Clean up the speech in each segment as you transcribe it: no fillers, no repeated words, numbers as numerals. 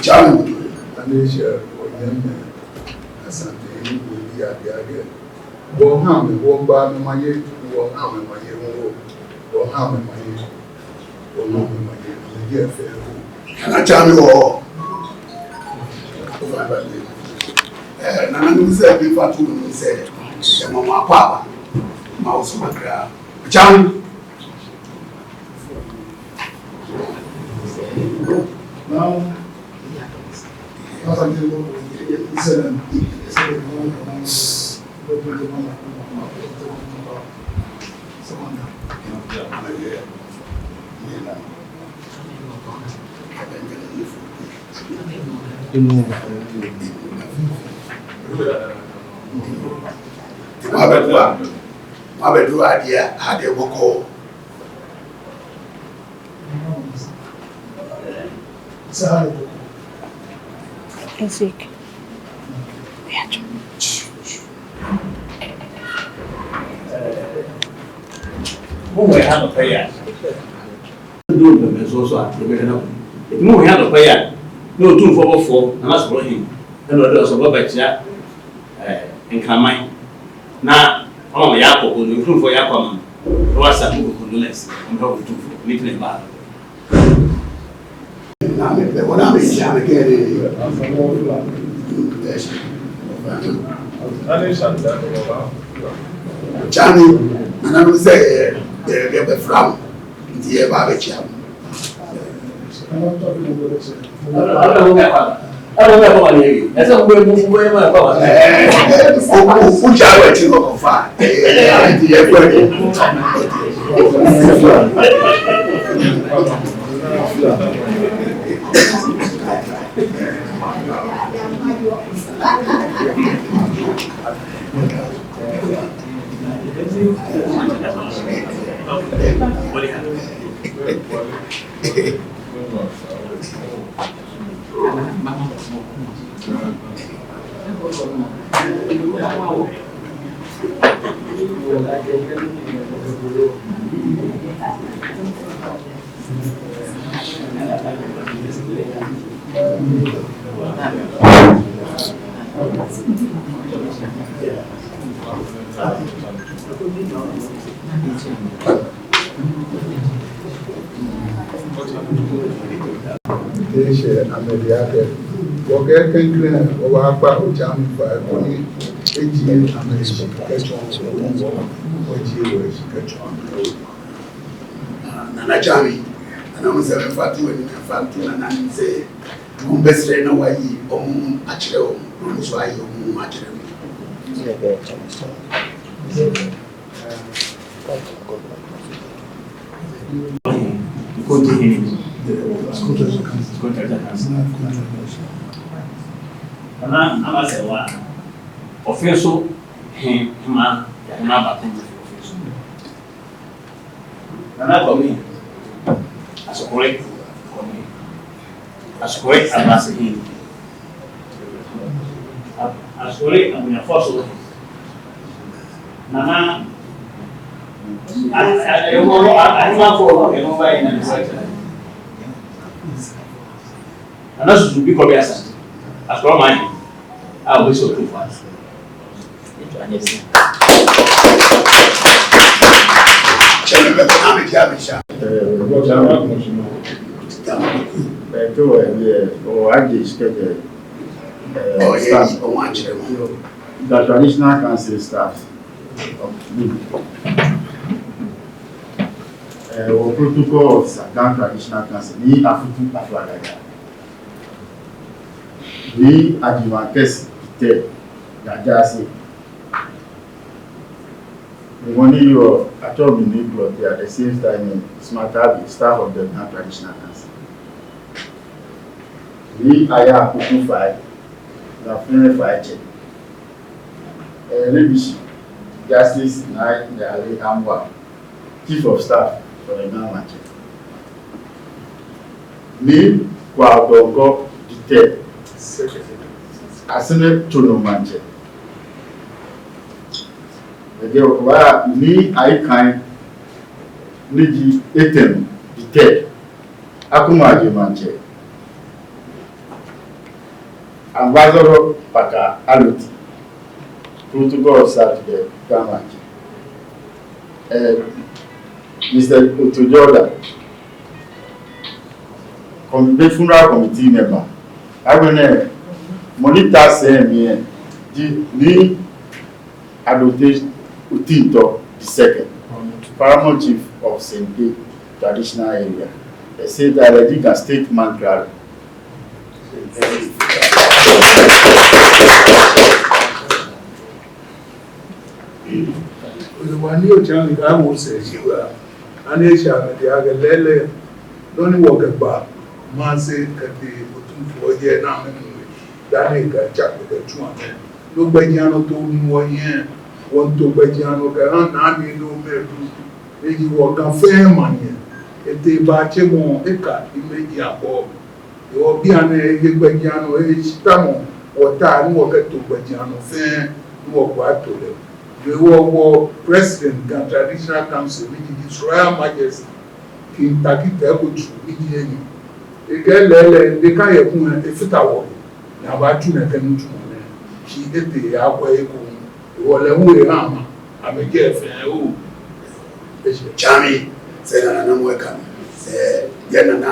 Kyame. Nana Kyame wɔ hɔ. Nananom sɛ mefa to no sɛ yɛma mo akɔ aba ma wo so kakra. Kyame. Wabɛduru adeɛ adeɛ bɔkɔɔ. Ezek. Mo wɔ ha nɔpɛ yi a, duru mpɛmpɛnsoɔ so a yɛbɛhwɛ no. Nti mo wɔ ha nɔpɛ yi a, na Otumfoɔ bɔfoɔ Nana Sɔrɔ Hin ɛna ɔde ɔsɔbɔ bɛkyia Nkraman na ɔma ma yɛakɔ kondo, Nkurumfoɔ yɛakɔ ama no na wasa mo kɔ condolence ɔmpɛ wɔ Otumfoɔ ne tena baa no. Na mepɛ wɔn a mehyia me kɛn ne Kyame, nananom sɛ yɛbɛfra mo nti yɛba abɛkyia mo. Wogya wɔ akyi no kɔfa nti yɛkɔ anim. Nana Kyame, nananom sɛ memfa nto w'anim, memfa nto nananom sɛ wɔbɛsrɛ na wayi wɔn ho akyerɛ wɔn, na wɔn nso ayi wɔn ho akyerɛ me. Nana ama sɛ wa ɔfe so he hema yɛhema baako mu fi ɔfe so. Nana Kwame Asokore Kwame Asokore Abrase he Asokore Abunyafo so Nana ahemafo ɛno ba yi na ne sɛ Nana susu bi kɔ bi asante Asokore ɔman a obesi ɔtumfo ase. Kyame bɛkɔ na mekyia mehyia. Ɔyɛ ɔmo akyerɛ mo. The traditional council staff of me. Wɔ protocol officer, Ga Traditional Council, ní Afutu Afuagaga. Ní Ajimankesi Peter Gajase. Wọ́n ní yọ atọ́mi ní Blọ̀tì at the same time Smatabi, staff of the Ga Traditional Council. Ní Aya Akutu Fai, na Fẹ́rẹ́ Fai Kyẹ. Lebishi, Justice Nai Yale Amwa, Chief of Staff for the Ga Mantse. Ní Kwaudongo Dite, Asene Tono Mantse. Ɛgɛ wa ni ayi kan níji Etem the third Akuma Ajemankyɛ Ambassador Paka Aloti protocol officer to the Ga Mantse Mr. Otto Jordan the funeral committee member agbene monitor sẹ́yìn di ní Adote Otinto the second, paramount chief of Sempe traditional area. They say that the Diga state man crowd. Wani ochan ga wo se jiwa ane sha me dia ga lele loni wo ga ba ma se ka de otumfo je na me mu da ne ga cha ga tu ame lo gbe anu to nu wo yen won to gbe anu ga han na mi no me du eji wo kan fe ma yen ete ba che mo e ka imeji abo yo bi ane e gbe anu e chita mo wo ta ni wo ka to gbe anu fe ni wo gba to le we were president Ga Traditional Council, which is His Royal Majesty King Takita Ekotu níbi ẹ̀yìn. Ike lẹ́lẹ̀ ndé káyẹ̀kún efítàwọ̀ ní abájú nẹ̀kẹ́ ní túmọ̀ náà kí ètè akọ ẹ̀kọ́ ìwọlẹ̀ ń wé hàn mà àmẹ́jẹ́ ẹ̀fẹ̀ ó. Kyame sɛ nana mo ɛka no sɛ yɛ nana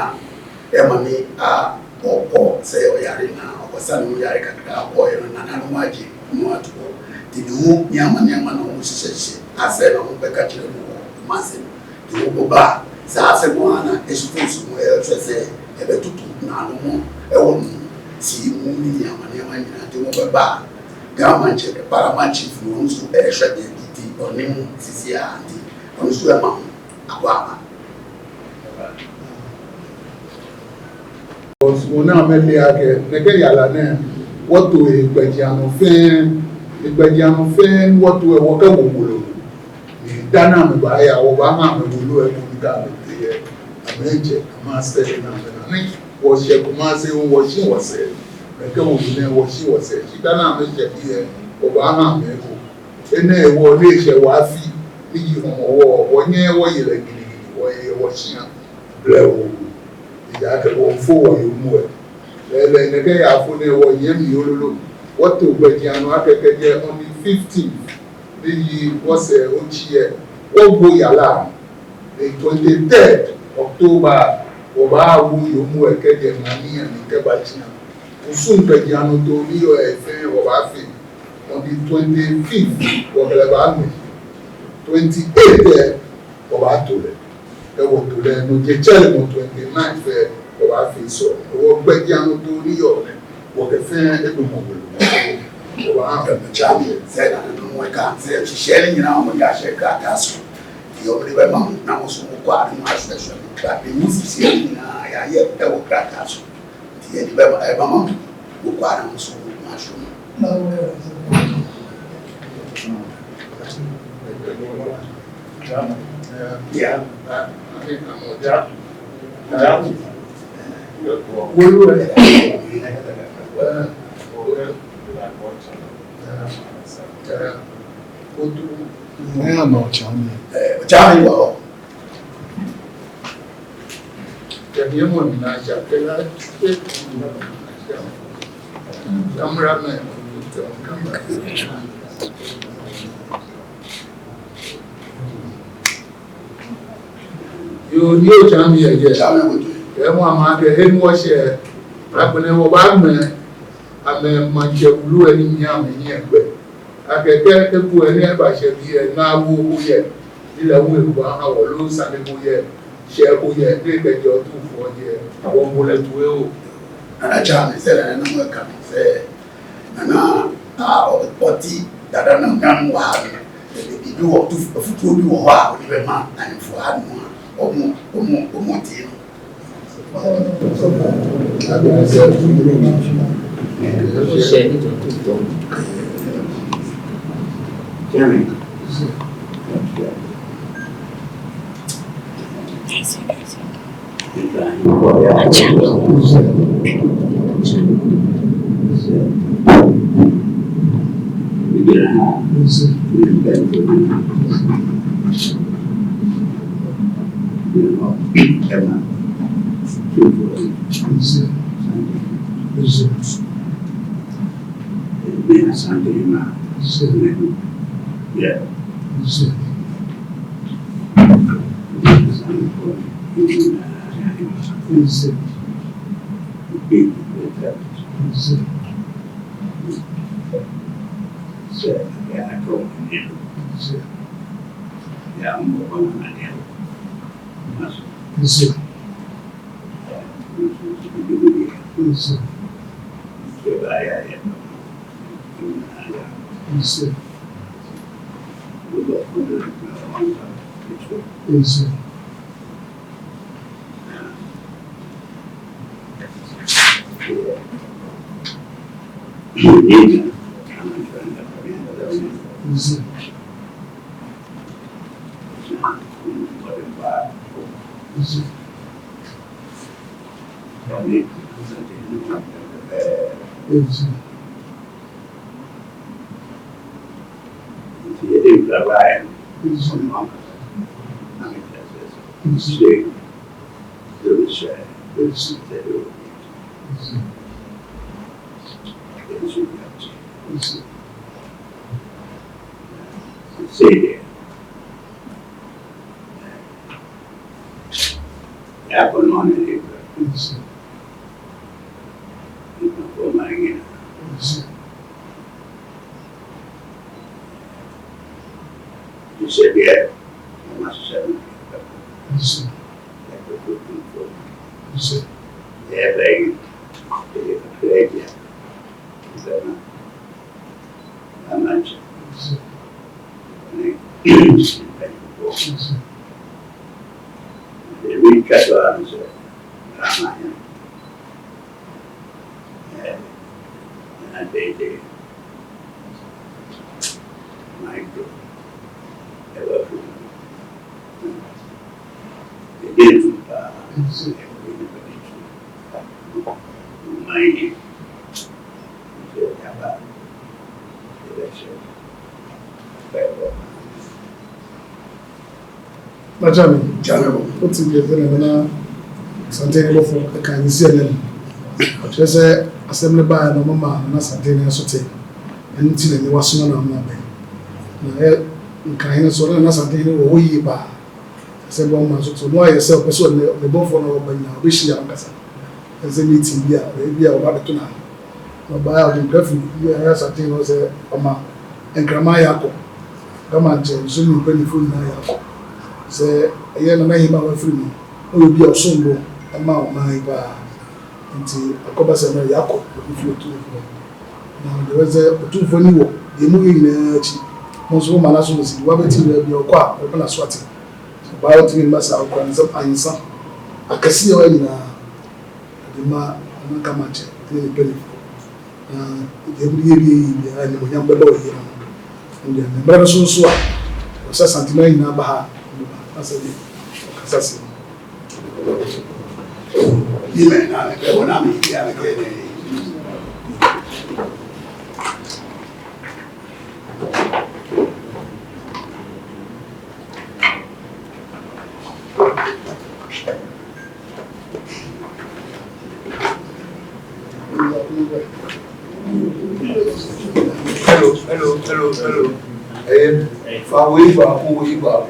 ɛma mi a ɔkɔ sɛ ɔyare na ɔkɔsa ne ho yare kakra ɔkɔɛ no nana no ho agye no ato hɔ nti ne ho nneɛma nneɛma na ɔmo hyehyɛhyehyɛ asɛ na ɔmo bɛka kyerɛ no wɔ Kumase no nti wɔbɔ ba a saa asɛm a na ɛsupo so no ɛhwɛ sɛ ɛbɛtoto naano ho ɛwɔ no si mu ne nneɛma nneɛma nyinaa nti wɔbɛba a Ga Mantse paramount chief no ɔno nso ɛhwɛ baabi nti ɔne mu sisi a nti ɔno nso ɛma ho akɔ aba. Ọ̀sùn náà mẹ́lẹ̀ akẹ́ nẹ́kẹ́ yàrá náà wọ́tò ìgbẹ̀jìànù fẹ́ẹ́ ìgbẹ̀jìànù fẹ́ẹ́ wọ́tò ẹ̀wọ́ kẹ́ wòwòlò ní dáná mi bá yà wọ́n bá hàn mí wòlò ẹ̀kọ́ mi ká mi tẹ̀ yẹ àmì ẹ̀jẹ̀ àmà sẹ́yìn náà mẹ́ náà ní wọ́ṣẹ̀ kò máa ṣe wọ́ṣí wọ́ṣẹ̀ nẹ́kẹ́ wòlò náà wọ́ṣí wọ́ṣẹ̀ sí dáná mi ṣẹ̀ bí yẹ wọ́n bá hàn mí kò ẹnẹ́ ẹ̀wọ́ ilé iṣẹ́ wàá fi níyì hàn ọwọ́ wọ́nyẹ́ wọ́yẹ̀rẹ̀ gidigidi wọ́yẹ wọ́ṣíà blẹ̀ wò ìyá kẹwọ́ fowó yóò mú ẹ lẹ́lẹ́ nẹ́kẹ́ yà fún ní ẹwọ́ yẹn mi olólo wọ́n tó gbẹ̀jì àná akẹ́kẹ́ jẹ́ on the 15th níyì wọ́sẹ̀ ọ̀chí ẹ̀ wọ́n gbó yàrá the 23rd October wọ́n bá wú yóò mú ẹ kẹ́jẹ́ nàníyàn ní kẹ́bà jìyàn kùsùn gbẹ̀jì àná tó níyọ̀ ẹ̀fẹ́ wọ́n bá fi on the 25th wọ́n kẹlẹ́ bá mi 28th ẹ̀ wọ́n bá tó lẹ̀ ẹwọ tó lẹ ẹnu jẹjẹrẹ mọ 29 fẹ ọba fi sọ ọwọ gbẹdí àwọn tó níyọ wọ kẹfẹ ẹgbẹmọ wòlò ọba hàn. Kyame sɛ nana no mo ɛka sɛ hyehyɛ no nyinaa ɔmo de ahyɛ krataa so nti ɔmo de bɛma mo na mo so mo kɔ a ne mo ahwehwɛ no ba emu sisi no nyinaa yɛayɛ ɛwɔ krataa so nti yɛde bɛma ɛbɛma mo mo kɔ a na mo so mo ahwɛ mo. Yeah. Wòlò ẹ Kyame wɔ hɔ. Cameraman. Yo ní o kyame yẹ jẹ. Kyame wɔ do. Ẹ mú àmà akẹ ẹnu ọṣẹ agbẹnẹ wọ bá mẹ amẹ màntsẹwulu ẹni nyẹ amẹ nyẹ gbẹ akẹkẹ eku ẹni ẹbàṣẹ bi ẹ náwó kó yẹ ilẹ̀ wọ eku ahàn wọ ló sani kó yẹ sẹ kó yẹ ní ìkẹjọ tó fọ yẹ àwọn mọlẹ tó yẹ o. Nana Kyame sɛ nana no mo ɛka no sɛ nana a ɔte dada na nam wɔ ha no biribi wɔ tu afutuo bi wɔ hɔ a ɔde bɛma ahemfo ha no a ɔmo ɔmo ɔmo tie no. Agbẹnẹ sẹ Chairman. Gyina ha ne mpanyimfo nyinaa gyina hɔ ma Tumfoɔ ne Asantehene ne yɛ Asantefoɔ nyinaa Sɛ adeɛ atɔ wɔn ani no, deɛ wɔbɛbɔ wɔn amaneɛ no, ma so. Ɛno nso nso biribi mu deɛ, deɛ ɛbaeɛ a yɛdɔ no, ne nyinaa yɛ ano. Wodɔ ɔno na wɔmfa nto. Majami, wote deɛ sɛ nana Asantehene bɔfo ɛka nsi ɛnɛ no ɔkyerɛ sɛ asɛm no baeɛ no ɔmama nana Asantehene aso te ɛno nti na ɛnɛ wasoma no ama abɛn na ɛ nkrahene so na nana Asantehene wɔ hɔ yie paa sɛ bɔ ɔma so te ɔno ayɛ sɛ ɔpɛ sɛ ɔne ne bɔfoɔ no ɔba nyinaa ɔbɛhyia ankasa ɛsɛ meeting bi a ɔyɛ bi a ɔba abɛto no ha na ɔbaeɛ a ɔde nkra firi yɛ Asantehene hɔ sɛ ɔma nkraman yɛ akɔ Gama nkyɛn nso ne mpanyimfo nyinaa yɛ akɔ. Sɛ ɛyɛ Nana Hima a wafiri mu no, na ɔyɛ obi a ɔsom bo ma ɔman yi paa. Nti akɔba sɛ no yɛakɔ obi fie Otumfoɔ. Na deɛ ɔyɛ sɛ Otumfoɔ ani wɔ deɛ moyɛ nyinaa akyi. Mo nso moma n'aso nsi. Deɛ wabɛte nyinaa biara ɔkɔ a ɔbɛma n'aso ate. Sɛ ɔbaa a ɔntumi mma saa ɔkura ne nsam ahensa akɛseɛ a ɔyɛ nyinaa ɔde ma Nana Gama nkyɛn ne ne mpanyimfoɔ. Na deɛ mode yɛ wie yi biara animuonyam bɛba wɔ yei ano. Ɛndeɛ na mmerɛ no so nso a, ɛwɔ sɛ Asanteman nyinaa ba ha a, wɔbɛba na sɛdeɛ ɔkasa si no. Yi mɛ na mɛ kɛ wɔ na mi ya mɛ kɛ ne. Hello, hello, hello, hello. Ɛyɛ fa wei baako wei baako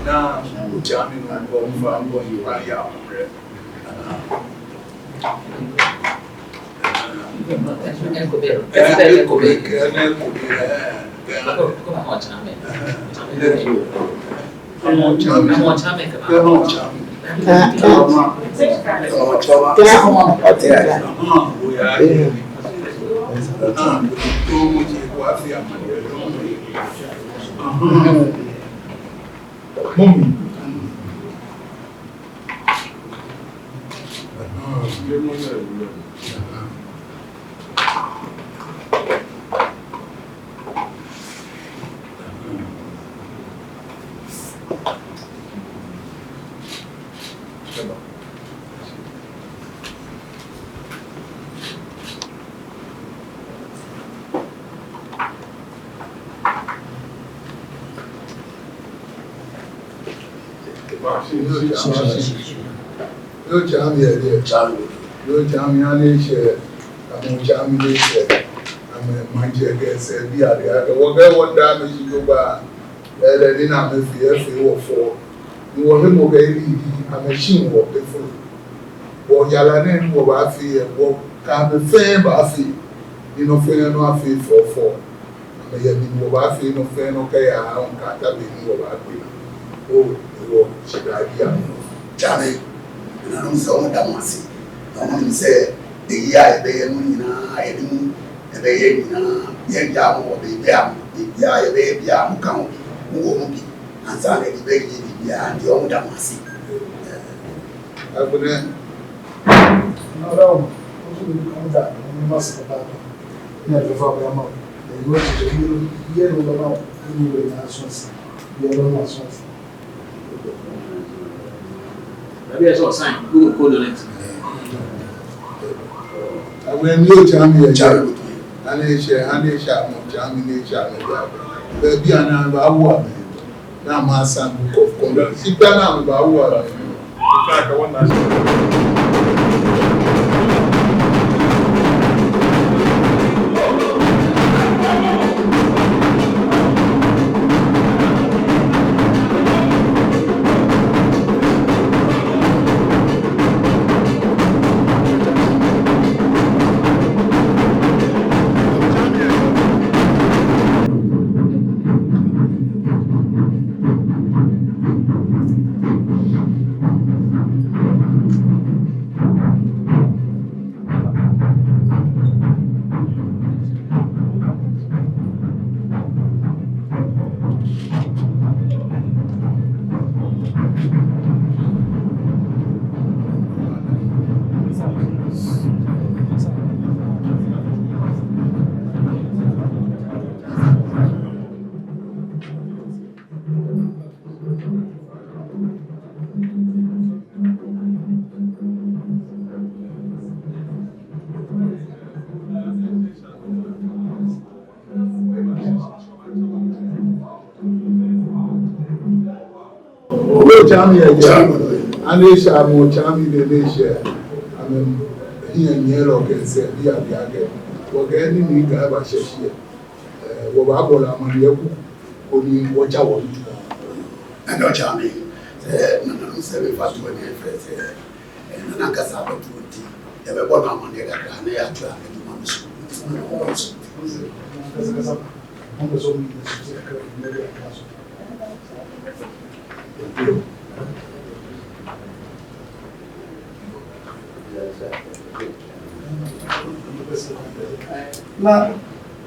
na ogya mi no nkɔ nfa nkɔ yi wa yɛ ahomrɛ. Ɛɛ kobe ɛɛ kobe ɛɛ. Yóò kyame yɛ deɛ. Kyame boto. Yóò kyame ane hyɛ amo kyame ne hyɛ ame mankyɛ kɛsɛ bi ade ake wɔkɛ wɔn da ame si do ba ɛlɛ ni na ame fi efi wɔ fɔ ni wɔ he mo kɛ ebi yi ame si wɔ efolo wɔ yala ne ni wɔ ba fi yɛ wɔ ka ame fɛn ba fi ni no fɛn no afi fɔfɔ ame yɛ ni wɔ ba fi no fɛn no kɛ ya ahɔn kata be ni wɔ ba gbe o wɔ sika bi ame. Kyame, nananom sɛ ɔmo da mo ase na ɔmo nim sɛ eyi a yɛbɛyɛ no nyinaa yɛde mu yɛbɛyɛ nyinaa yɛngya mo wɔ beebi a mo biribiara yɛbɛyɛ biara mo ka ho bi mo wɔ mu bi ansa na yɛde bɛyɛ biribiara nti ɔmo da mo ase. Agbene. Na ɔda wɔn nso de bi kɔn da wɔn mma se papaapa ne adɔfo a wɔyɛ ama wo. Na ebi wɔ kyerɛ bi no yɛ no bɛma wo ne wɔ nyinaa so ase. Yɛ bɛma so ase. Baabi a ɛsɛ ɔsan, Google code on it. Agbene mi yóò kyame yɛ Kyame kyɛ. boto. Ane hyɛ ane hyɛ amo kyame ne hyɛ ame bi ake. Baabi a na ba awo ame na ama asan book of conduct. Sika na ame ba awo ame. Yóò kyame yɛ kyɛ. Kyame boto. Ane hyɛ amo kyame ne ne hyɛ ame hiɛ nyɛ lɔ kɛsɛ bi ade ake. Wɔkɛ ni ni ka ba hyɛ hyɛ. Wɔ ba bɔ la amaneɛ ku oni wɔgya wɔn tu. Ɛna ɔkyame sɛ nananom sɛ mefa to ani ɛfrɛ sɛ nana nkasa abɛto nti yɛbɛbɔ no amanneɛ kakra na yɛatoa adwuma no so nti mo ne wɔwɔ so. Kasa kasa. Wɔn pɛ sɛ wɔn nyinaa so sɛ kakra bi na ɛde aka so. Na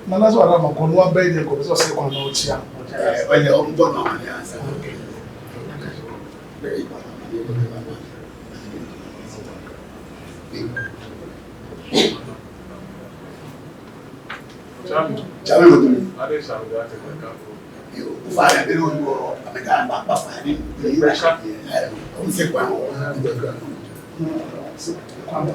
nana sɛ ɔda ma kɔ no abɛn deɛ kɔ sɛ ɔsɛ kwan na ɔkyia. Ɔyɛ ɔmbɔ no amanneɛ ansa. Kyame boto. Ufa ya bere oyi wɔ ameka ba ba fa ni yi ra ɔmo sɛ kwan wɔ. Kwan da.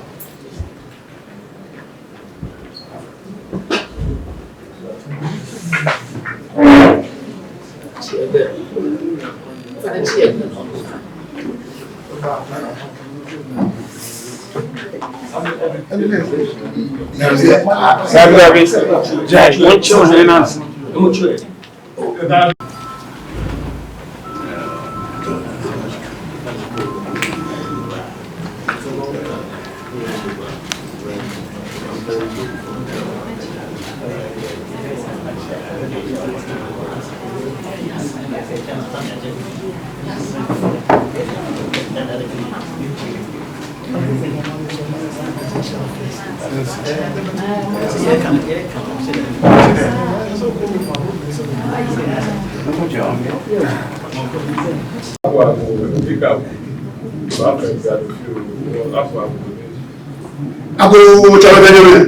Ako kyame bɛ nyɛ.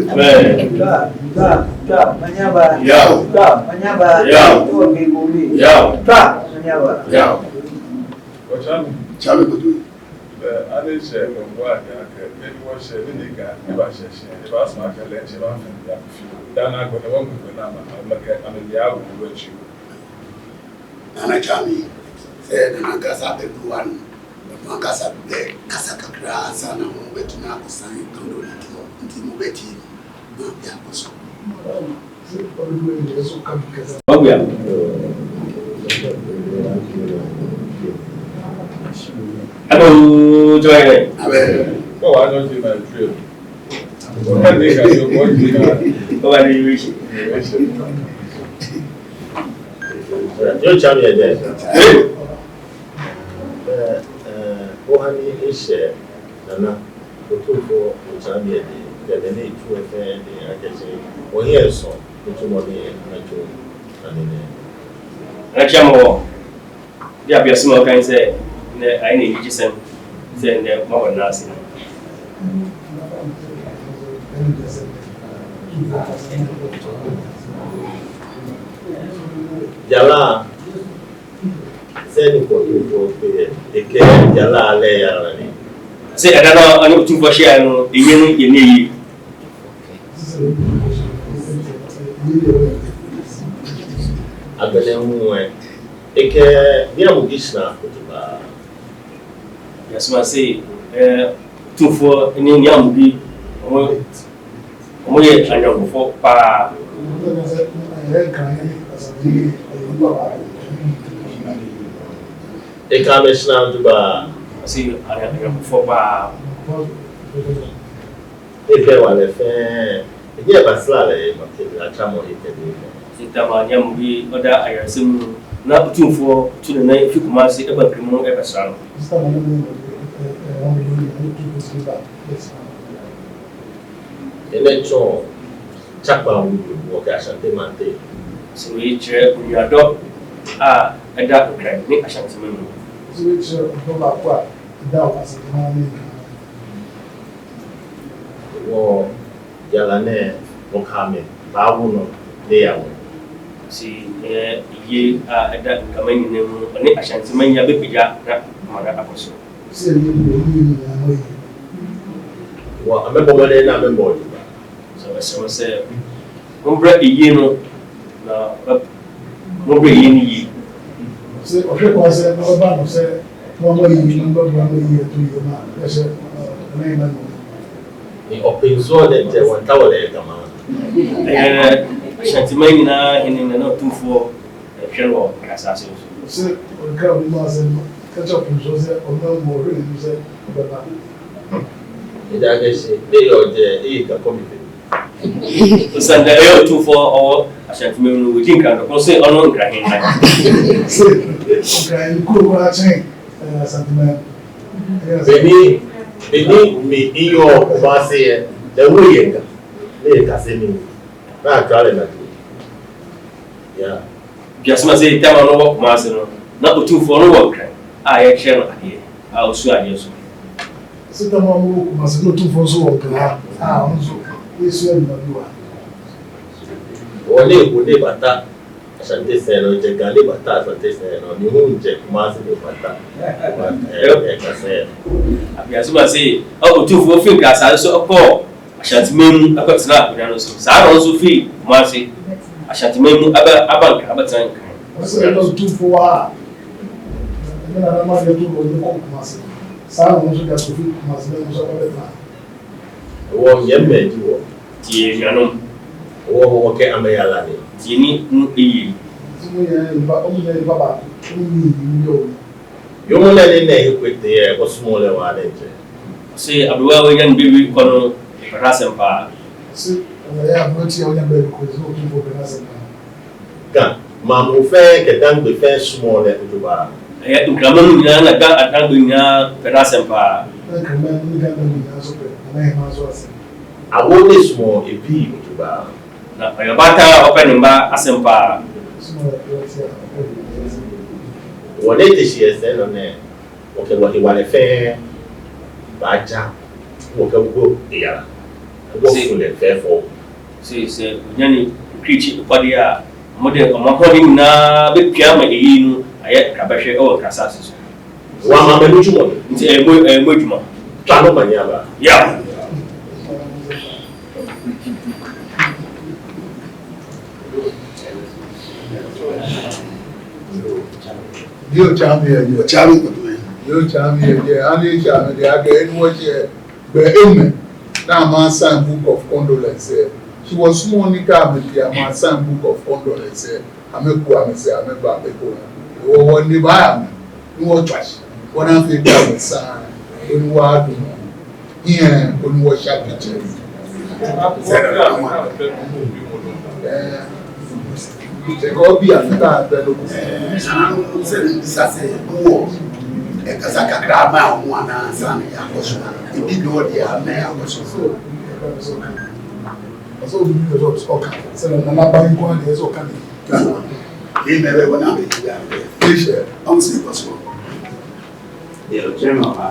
Yaw. Yaw. Yaw. Yaw. Kyame boto. Nana kyame sɛ nana nkasa abɛdu wa no Mo ankasa bɛkasa kakra ansa na mobɛtumi akɔsan Kandoliti hɔ, nti mobɛtie no na yɛakɔ so. Hello, Joy. Amen. Oh, I don't see my trail. Yóò kyá mi ẹ̀jẹ̀. Wohani ehyɛ nana otumfoɔ Okyeame ɛde dɛbɛ ne etu ɛfɛ de akɛse wɔnyɛ ɛsɔ otumɔ ne anatwo ane ne. Anakyia mo wɔ de abiasɛm a ɔkan sɛ ndɛ ayɛ na anigyesɛm sɛ ndɛ moabɔ ne nan ase. Yala sɛ ni kɔtumfoɔ pɛ eke yala alɛ yala ni. Sɛ ɛda no a ɔne otumfoɔ hyiaeɛ no, ewie no yɛ ne yie. Agbɛnɛ hu ɛ eke ní amugi sina kotoba. Yasoma se ɛɛ otumfoɔ ne ne amugi wɔn wɔn yɛ anyɔnkofo paa. Eke ame sina kotoba. Ɔse anyɔnkofo paa. Efe wà lɛ fɛɛ enye ɛba sila lɛ akyamɔ eke de. Sitama ne amugi ɔda ayaresɛ mu no na otumfoɔ tu ne nan fi Kumase ɛba Nkramo ɛbɛsra no. Ɛnɛ tsɔn tsakpa wudu wɔ kɛ Asante mante. Sɛ wei kyerɛ onuadɔ a ɛda Nkran ne Ahyɛntema mu. Wɔ yala nɛ wɔkame baawo no ne yawo. Si ɛyɛ yie a ɛda Nkrama nyinaa mu ɔne Ahyɛntema nyinaa bɛpagya na ama no akɔ so. Wɔ amɛbɔmɔden na amɛbɔ ɔdeba. Sɛ ɔbɛsrɛ mo sɛ mombrɛ eyie no na mombrɛ eyie no yie. Sɛ ɔhwɛ kwan sɛ ɔbɛba no sɛ wɔn yi na ɔbɛboa ma yi ɛto yie ma ɛhyɛ ɛnan ma no. Ni ɔpɛnsuo ne nkyɛn wɔn ta wɔ lɛ kama. Ɛyɛ Ahyɛntema nyinaa hene na na otumfoɔ ɛhwɛ no wɔ asase so. Sɛ ɔka obi mu asɛm kakyɛ ɔpɛnsuo sɛ ɔno mu ɔhwɛ n'anim sɛ ɔbɛba. Ɛdá akɛse ne yɛ ɔjɛ eyi kakɔ mi fɛ. Osiane dɛ ɛyɛ otumfoɔ ɔwɔ Ahyɛntema mu no wɔgyi nkran dɔko sɛ ɔno nkrahen nan. Sɛ ɔkran kuro koraa kyɛn Asantema. Beni beni mi iyɔ Kumase yɛ ɛwɔ yɛ nka ne yɛ kase mi na atwa lɛ na to ya. Biasoma sɛ tama no wɔ Kumase no na otumfoɔ no wɔ Nkran a yɛkyerɛ no adeɛ a ɔsua adeɛ so. Sɛ tama no wɔ Kumase na otumfoɔ nso wɔ Nkran a ɔno nso yɛsua adwuma bi wɔ ha. Wɔ ne wo ne bata Asante sɛn no nkyɛ Ga ne bata Asante sɛn no ne ho nkyɛ Kumase ne bata ɛ kase. Abiasoma sɛ otumfoɔ fi Nkran asase so ɔkɔɔ Ahyɛntema mu ɛkɔtena akonnwa no so. Saa na ɔno nso fi Kumase Ahyɛntema mu aba aba Nkran abɛtena Nkran. Ɔsɛ ɛna otumfoɔ wɔ ha ɛne nana ma deɛ to ɔde kɔ Kumase. Saa na ɔno nso de ato fi Kumase na ɔno nso abɛtena. Wɔ yɛn mɛ di wɔ. Tie nuanom. Wɔ wɔ kɛ amɛyala ne. Tie ni mu eyie. Sɛ mo yɛ nipa ɔmo yɛ nipa baako ɔmo nyi yi bi ɔmo. Yomo lɛ ne nɛ ekwete yɛ ɔsomɔ lɛ wɔ alɛ nkyɛ. Ɔsɛ aberewa a wanya ne baabi kɔ no pɛ n'asɛm paa. Sɛ ɔyɛ aberante a ɔnya baabi kɔ sɛ otumfoɔ pɛ n'asɛm paa. Gan maamu fɛn kɛ dangbe fɛn sumɔ lɛ otoba. Ɛyɛ Nkrama mu nyinaa na Ga Adangbe nyinaa pɛ n'asɛm paa. Na Nkrama mu ne Ga Adangbe nyinaa nso pɛ Nana Hemaa nso asɛm. Awo ne sumɔ ebi otoba. Na ɔyɛ ɔbaatan a ɔpɛ ne mma asɛm paa. Sumɔ yɛ aberante a ɔpɛ ne mma asɛm. Wɔ ne tesi ɛsɛ no nɛ wɔkɛ wɔ ewalɛ fɛn baagya wɔkɛ wɔ eyala wɔ fulɛ fɛn fɔ. Sɛ onya ne kirikyi kwadeɛ a wɔde wɔn ahoɔden nyinaa bɛpia ama eyi no ayɛ krabɛhwɛ ɛwɔ Nkran asase so. Wɔ amamɛ no dwuma no. Nti ɛyɛ mo adwuma. Twa no ma nyaba. Ya. Bí o kyá mi ẹ̀ yẹ. Ɔkyame kotoe. Yóò kyame yɛ deɛ ane kyame deɛ aga ɛnu wɔhyɛ bɛ eme na ama sign book of condolence ɛ. She was small ni ka ame fi ama sign book of condolence ɛ. Ame ku ame sɛ ame ba ame ko wɔ wɔ ne ba ame ni wɔ twa wɔn afei bi ame san oni wɔ adum yɛn oni wɔ hyɛ pictures. Ɛɛ obi a fita abɛ no ko. Nananom sɛ mbisa sɛ wowɔ ɛkasa kakra ama wo ho anaa ansa na yɛakɔ so a, ebi ne hɔ deɛ a na yɛakɔ so. Ɔsɛ obi bi sɛ ɔka sɛ nana ba nko ara deɛ sɛ ɔka ne. Ni mɛbɛ wɔ na bɛ yi abɛ. Ehyɛ. Ɔmo sɛ kɔ so. Deɛ ɔkyerɛ me wɔ ha.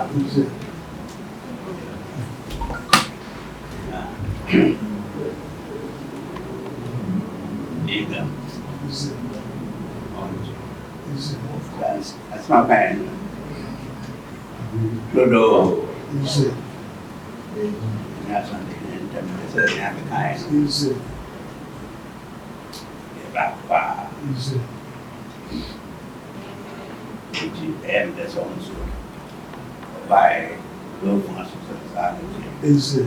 Ega. Asɛm a ɔkaeɛ no, dodo. Ɛnyɛ Asantehene ntam te sɛ nea mekaeɛ no. Yɛ baako paa. Nti ɛyɛ me dɛ sɛ ɔno nso ɔbaeɛ na ɔhu aso sɛ saa na ɛteɛ.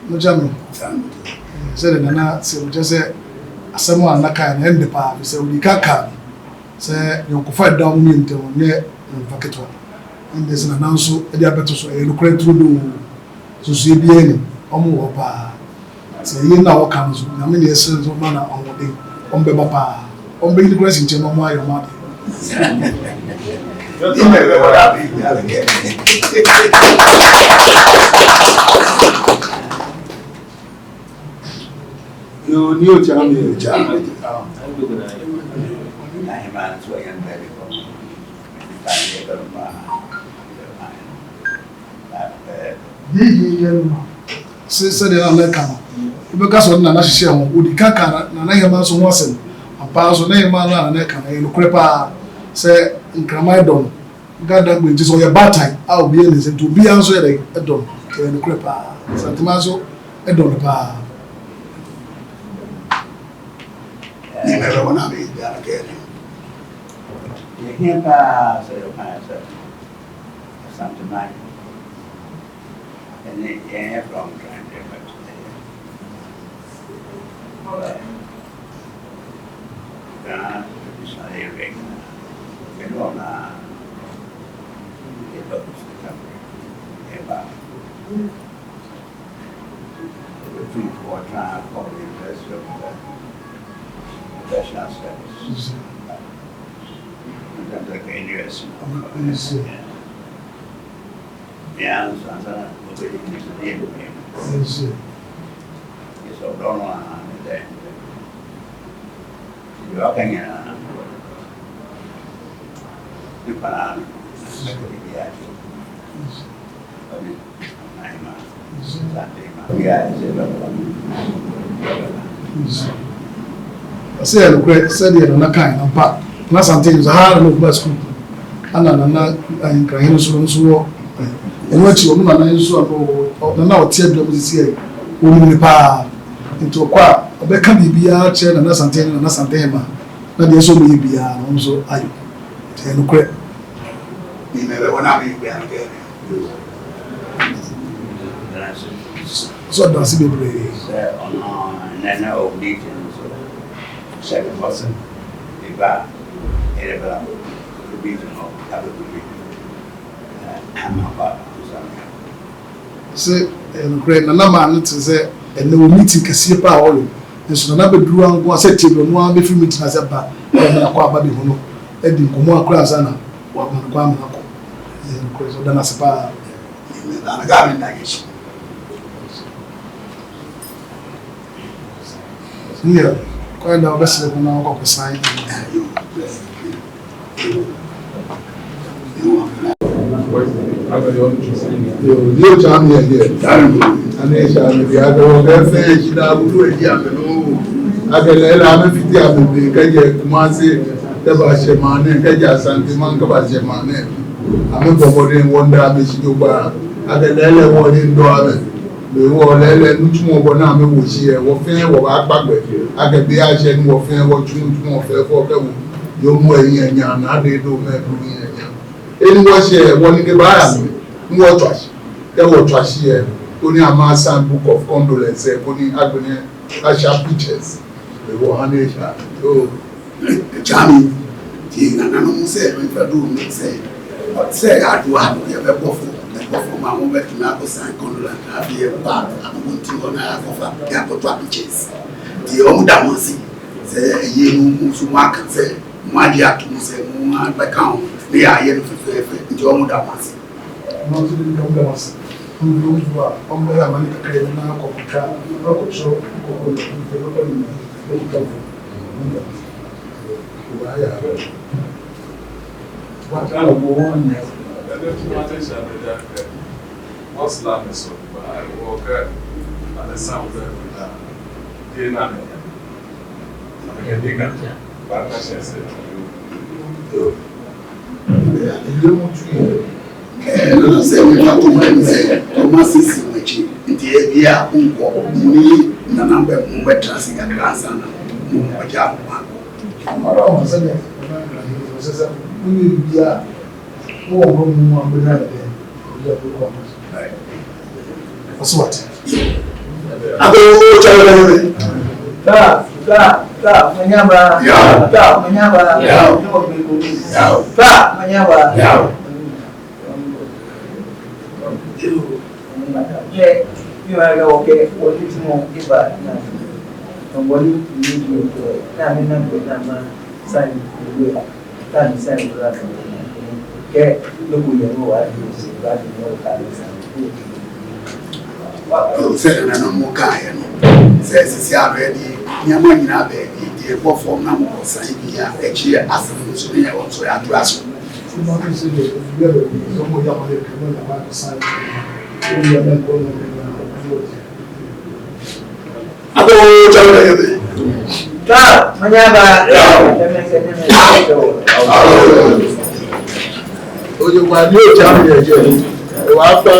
Mogya no sɛdeɛ Nana sɛ kyerɛ sɛ asɛm a Nana kaeɛ no ɛnde paa ɛfiri sɛ ɔdii kan kaa bi sɛ yɔnkofa a ɛda wɔn mmienu ntam no nyɛ yɔnkofa ketewa. Ɛnde sɛ Nana nso de abɛto so ɛyɛ nokorɛ turodoo, nsusuiɛ biara nnim, wɔn wɔ hɔ paa. Sɛ yei no a wɔka no nso Nyame na yɛsrɛ no sɛ ɔmma no ahoɔden, wɔn bɛba paa, wɔn bɛyi no koraa asi nkyɛn na wɔn ayɛ wɔn adeɛ. Yo ni o kyame yɛ. Sɛdeɛ na mɛka no, wobɛka sɛ ɔne Nana hyehyɛɛ ho. Ɔdi ka kaa Nana Hemaa nso ho asɛm. Ampa ara nso, na Hemaa no a Nana reka no, ɛyɛ nokorɛ pa ara sɛ nkraman dɔ no. Nka Dagbo nti sɛ ɔyɛ baatan a obiara nni sɛ nti obiara nso yɛ dɛn dɔ no. Nti ɛyɛ nokorɛ pa ara. Santemaa nso dɔ no pa ara. Deɛ ɛhia pa ara sɛ yɛka yɛ sɛ Asanteman ɛne yɛn yɛ frɛ wɔn Nkran deɛ but ɛyɛ Ghana traditional area nyinaa yɛne wɔn a yɛba Kofi Takorɛ yɛba Otumfoɔ tena kɔ University of Professional Service. Ɔsɛ yɛ nokorɛ sɛdeɛ Nana kae no ampa. Nana Asante nso ha na na ɔkura sukuu ana Nana Nkrahene nso no nso wɔ ɛno akyi ɔno Nana nso a ɔwɔ Nana a ɔte adwa mu sisi yɛ wɔnim no paa nti ɔkɔ a ɔbɛka biribiara kyerɛ Nana Asante ne Nana Asante Hema na deɛ ɛsɛ ɔbɛyɛ biara no ɔno nso ayɔ nti ɛyɛ nokorɛ. Ɔsɛ ɔda ase bebree. Sɛ ɔno nnɛ na ɔwɔ meeting no so hyɛ me bɔ sɛ meba a yɛde bra ɔkɔ meeting hɔ abɛgu me na makɔ ansa na. Ɔse ɛyɛ nokorɛ Nana maa no tee sɛ ɛnnɛ wɔ meeting kɛseɛ paa a ɔyɔ nso Nana bɛduru anko a sɛ table ɔno ara bɛfiri meeting ase aba na wama no akɔ aba bɛhu no adi nkɔmmɔ akora ansa na wama no kwan ama no akɔ. Ɛyɛ nokorɛ sɛ ɔda no ase paa. Nea kwan da wobɛsrɛ ho na wakɔ akɔsan Yo chami yɛ ane chami bi aga wɔ kɛ fɛn si na abudu edi ame no agɛlɛ la ame fiti ame bi kɛjɛ Kumasi kɛba sɛmane kɛjɛ Asanteman kɛba sɛmane ame bɔbɔden wɔnda ame si do gba agɛlɛ lɛ wɔ ne ŋdɔ ame be wɔ lɛ lɛ nutumɔ bɔ na ame wò si yɛ wɔ fɛn wɔ ba kpagbɛ agɛ be atsɛ nu wɔ fɛn wɔ tunu tumɔ fɛ fɔ kɛ wo. Yomu ɛyin ɛnya na ade do mɛ do yin ɛnya. Eni wɔ hyɛ wɔ ni de ba ya mi ni wɔ tɔ asi kɛ wɔ tɔ asi yɛ ko ni ama sign book of condolence yɛ ko ni agbene ahyɛ pictures ewɔ ha ne hyɛ so. Kyame nti nananom sɛ mfa duru no sɛ sɛ adoa yɛbɛbɔ fo ɛbɔ fam a mobɛtumi akɔ sign condolence na afei yɛba abobɔnti hɔ na yɛakɔfa yɛakɔtɔ pictures nti ɔmo da mo ase sɛ ɛyie no mo nso mo aka sɛ mo agye ato mo sɛ mo abɛka ho ne yɛayɛ no fɛfɛɛfɛ nti ɔmo da mo ase. Ɔno nso de bi ka mo ase. Ɔmo nso a ɔmo bɛyɛ amane kakra yi na akɔkɔtwa akɔkyerɛ kɔkɔ no mfɛ bɛkɔ ne mu bɛkeka mu ɔmo da ase. Ɛno sɛ mefa to ma sɛ ɔma sisi wɔ akyi nti ebi a nkɔ mo ne nana bɛ mo bɛtena ase kakra ansa na mo ɔgya mo akɔ. Ɔno ɔmo sɛ deɛ ɔsɛ sɛ mo yɛ bibi a mo wɔ hɔ mu a mo bɛ yɛ dɛ ebi a mo kɔ ɔmo ɔsɛ wate. Ako kyɛrɛ bɛ. Ta, ta, ta, manyaba. Ya. Ta, manyaba. Ya. Ya. Ta, manyaba. Ya. Ye, mi ma ga oke, wo ti mo iba na. Ngoni ni ni na mi na ko na ma san ni ta ni san ni ra. Ke loku ye mo wa ni si ba ni mo ka ni san. Sɛ nananom mo kaeɛ no sɛ sisi abɛɛ de nneɛma nyinaa bɛɛ de deɛ ɛbɔ fam na mokɔ san bi a akyi asɛm no so ne yɛ wɔn so yɛatoa so. Sɛ mo ati sɛ deɛ ebi a bɛ bi sɛ ɔmo yɛ amane kakra na ba akɔ san ɔmo yɛ amane kɔ na ɔmo yɛ. Ako kyɛrɛ bɛ. Ta, manyaba. Ya. Oye wa ni o jami ẹjẹ wa fa.